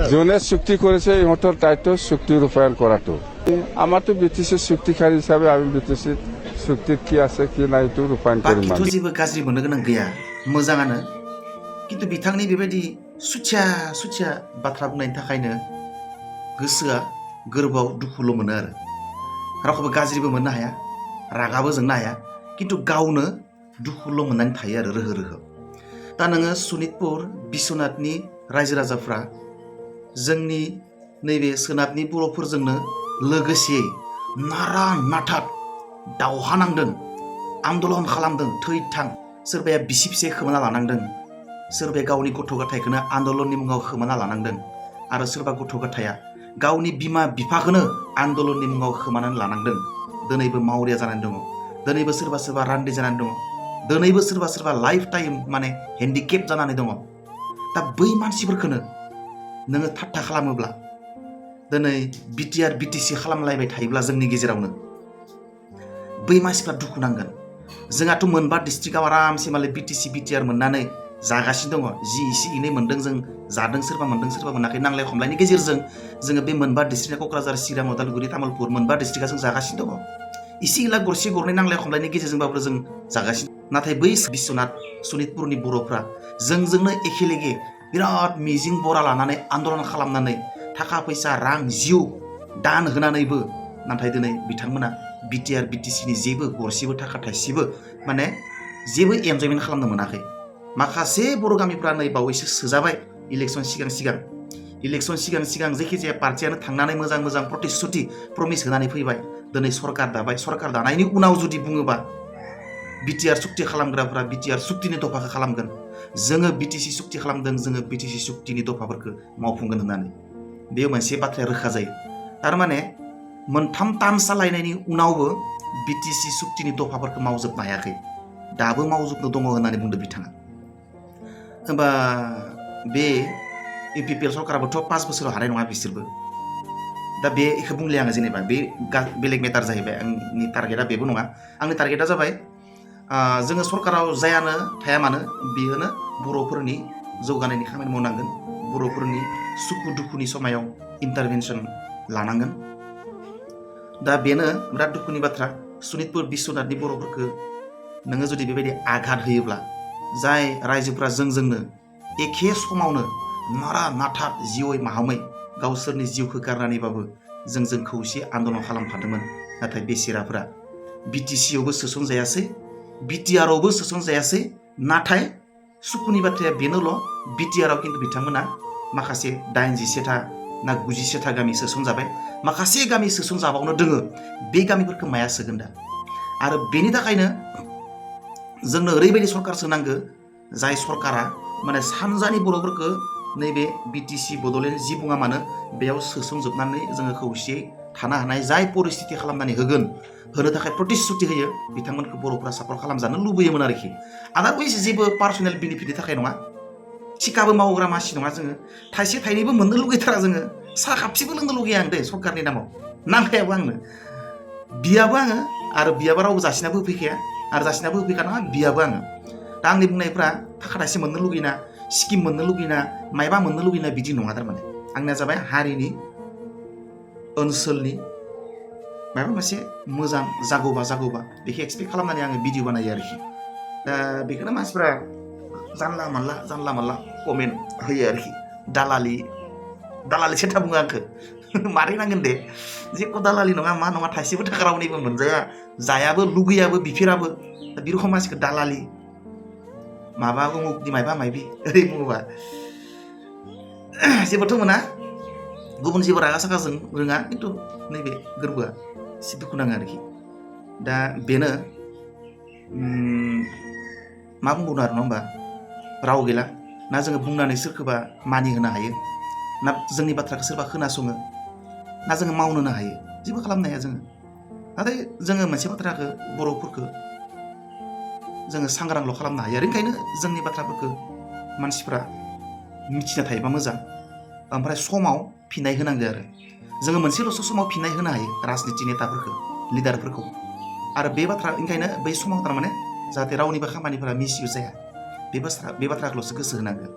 জোনে চুক্তি করেছে ইহঁতৰ দায়িত্ব চুক্তি ৰূপায়ণ কৰাটো আমাৰতো বিটিচিৰ চুক্তিকাৰী হিচাপে আমি বিটিচিৰ চুক্তিত কি আছে কি নাই এইটো ৰূপায়ণ কৰিম बाखिथ' जेबो गाज्रि मोननो गोनां गैया मोजाङानो खिन्थु बिथांनि बेबायदि सुथिया बाथ्रा बुंनायनि थाखायनो गोसोआ गोरबोआव दुखुल' मोनो आरो रावखौबो गाज्रिबो मोननो हाया रागाबो जोंनो हाया खिन्थु गावनो दुखुल' मोननानै थायो आरो रोहो दा नोङो सनितपुर बिश्वनाथनि रायजो राजाफ्रा जोंनि नैबे सोनाबनि बर'फोरजोंनो लोगोसेयै नारा नाथा दावहा नांदों आन्दलन खालामदों थै थां सोरबाया बिसि फिसाय खोमाना लानांदों सोरबाया गावनि गथ' गथायखौनो आन्दलननि मुङाव खोमाना लानांदों आरो सोरबा गथ' गथाया गावनि बिमा बिफाखौनो आन्दलननि मुङाव खोमानानै लानांदों दिनैबो मावरिया जानानै दङ दिनैबो सोरबा रान्दि जानानै दङ दिनैबो सोरबा लाइफ टाइम माने हेन्डिकेप जानानै दङ दा बै मानसिफोरखौनो नोङो ठाट्टा खालामोब्ला दिनै बिटिआर बिटिसि खालामलायबाय थायोब्ला जोंनि गेजेरावनो बै मानसिफ्रा दुखु नांगोन जोंहाथ' मोनबा डिस्ट्रिक्टआव आरामसे मालाय बिटिसि बिटिआर मोननानै जागासिनो दङ जि एसे एनै मोनदों जों जादों सोरबा मोनदों सोरबा मोनाखै नांलाय खमलायनि गेजेरजों जोङो बे मोनबा डिस्ट्रिक्टआ क'क्राझार चिरां उदालगुरि तामुलपुर मोनबा डिस्ट्रिक्टआ जों जागासिनो दङ इसे इला गरसे गरनै नांलाय खमलायनि गेजेरजोंबाबो जों जागासिनो नाथाय बै बिश्वनाथ सनितपुरनि बर'फ्रा जोंजोंनो एखेलेगे बिराद मिजिं बरा लानानै आन्दलन खालामनानै थाखा फैसा रां जिउ दान होनानैबो नाथाय दिनै बिथांमोना बिटिआर बिटिसिनि जेबो गरसेबो थाखा थाइसेबो माने जेबो एनजयमेन्ट खालामनो मोनाखै माखासे बर' गामिफ्रा नै बावैसो सोजाबाय इलेक्सन सिगां जायखिजाया पार्टियानो थांनानै मोजां प्रतिश्रुति प्रमिस होनानै फैबाय दिनै सरकार दाबाय सरकार दानायनि उनाव जुदि बुङोबा बिटिआर सुक्ति खालामग्राफ्रा बिटिआर सुक्तिनि दफाखौ खालामगोन जोङो बिटिसि सुक्ति खालामदों जोङो बिटिसि सुक्तिनि दफाफोरखौ मावफुंगोन होननानै बे मोनसे बाथ्राया रोखा जायो थारमाने मोनथाम टार्म सालायनायनि उनावबो बिटिसि सुक्तिनि दफाफोरखौ मावजोबनो हायाखै दाबो मावजोबनो दङ होननानै बुंदों बिथाङा होमबा बे इउपिपिएल सरकाराबोथ' 5 बोसोराव हानाय नङा बिसोरबो दा बेखौ बुंले आङो जेनेबा बे बेलेग मेटार जाहैबाय आंनि टारगेटआ बेबो नङा आंनि टारगेटआ जाबाय जोङो सरकाराव जायानो थाया मानो बेयोनो बर'फोरनि जौगानायनि खामानि मावनांगोन बर'फोरनि सुखु दुखुनि समायाव इन्टारभेनसन लानांगोन दा बेनो बिराद दुखुनि बाथ्रा सनितपुर बिश्वनाथनि बर'फोरखौ नोङो जुदि बेबायदि आघात होयोब्ला जाय रायजोफ्रा जोंजोंनो एखे समावनो नारा नाथा जिउयै माहामै गावसोरनि जिउखौ गारनानैबाबो जोंजों खौसे आन्दलन खालामफादोंमोन नाथाय बेसेराफोरा बिटिसियावबो सोसनजायासै बिटिआरआवबो सोसनजायासै नाथाय सुखुनि बाथ्राया बेनोल' बिटिआरआव खिन्थु बिथांमोना माखासे 87था ना 97था गामि सोसनजाबाय माखासे गामि सोसनजाबावनो दोङो बे गामिफोरखौ माया सोगोन दा आरो बेनि थाखायनो जोंनो ओरैबायदि सरकारसो नांगो जाय सरकारा माने सानजानि बर'फोरखौ नैबे बिटिसि बड'लेण्ड जि बुङा मानो बेयाव सोसनजोबनानै जोङो खौसेयै थानो हानाय जाय परिस्थिति खालामनानै होनो थाखाय प्रतिश्रुति होयो बिथांमोनखौ बर'फ्रा सापर्ट खालामजानो लुबैयोमोन आरोखि आदारवाइज जेबो पार्सनेल बेनिफिटनि थाखाय नङा थिकाबो मावग्रा मानसि नङा जोङो थाइसे थाइनैबो मोननो लुगैथारा जोङो साहा खापसेबो लोंनो लुगैया आं दे सरकारनि नामाव नांखायाबो आंनो बियाबो आङो आरो बियाबा रावबो जासिनाबो होफैखाया आरो जासिनाबो होफैखानाङा बियाबो आङो दा आंनि बुंनायफ्रा थाखा थाइसे मोननो लुगैना स्किम मोननो लुगैना मायबा मोननो लुगैना बिदि नङा थारमाने आंनिया जाबाय हारिनि ओनसोलनि माबा मोनसे मोजां जागौबा बेखौ एक्सपेक्ट खालामनानै आङो भिडिअ बानायो आरोखि दा बेखौनो मानसिफ्रा जानला मानला कमेन्ट होयो आरोखि दालालि सेथा बुङो आंखौ मारै नांगोन दे जेखौ दालालि नङा मा नङा थाइसेबो थाखा रावनिबो मोनजाया जायाबो लुगैयाबो बिफेराबो दा बे रखम मानसिखौ दालालि माबा उमुकनि मायबा मायबि ओरै बुङोबा जेबोथ' मोना गुबुन जेबो रागा सागाजों रोङा खिन्थु नैबे गोरबोआ एसे दुखु नाङो आरोखि दा बेनो मा बुंबावनो आरो नङा होमबा राव गैला ना जोङो बुंनानै सोरखौबा मानि होनो हायो ना जोंनि बाथ्राखौ सोरबा खोनासङो ना जोङो मावनोनो हायो जेबो खालामनो हाया जोङो नाथाय जोङो मोनसे बाथ्राखौ बर'फोरखौ जोङो सांग्रांल' खालामनो हायो आरो ओंखायनो जोंनि बाथ्राफोरखौ मानसिफ्रा मिथिना थायोबा मोजां ओमफ्राय समाव फिननाय होनांगौ आरो जोङो मोनसेल'सो समाव फिननाय होनो हायो राजनिति नेताफोरखौ लिडारफोरखौ आरो बे बाथ्रा ओंखायनो बै समाव थारमाने जाहाथे रावनिबो खामानिफोरा मिसइउज जाया बे बाथ्राखौल'सो गोसो होनांगौ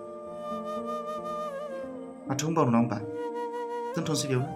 माथो होनबावनो नङा होमबा दोनथ'नोसै बेयावनो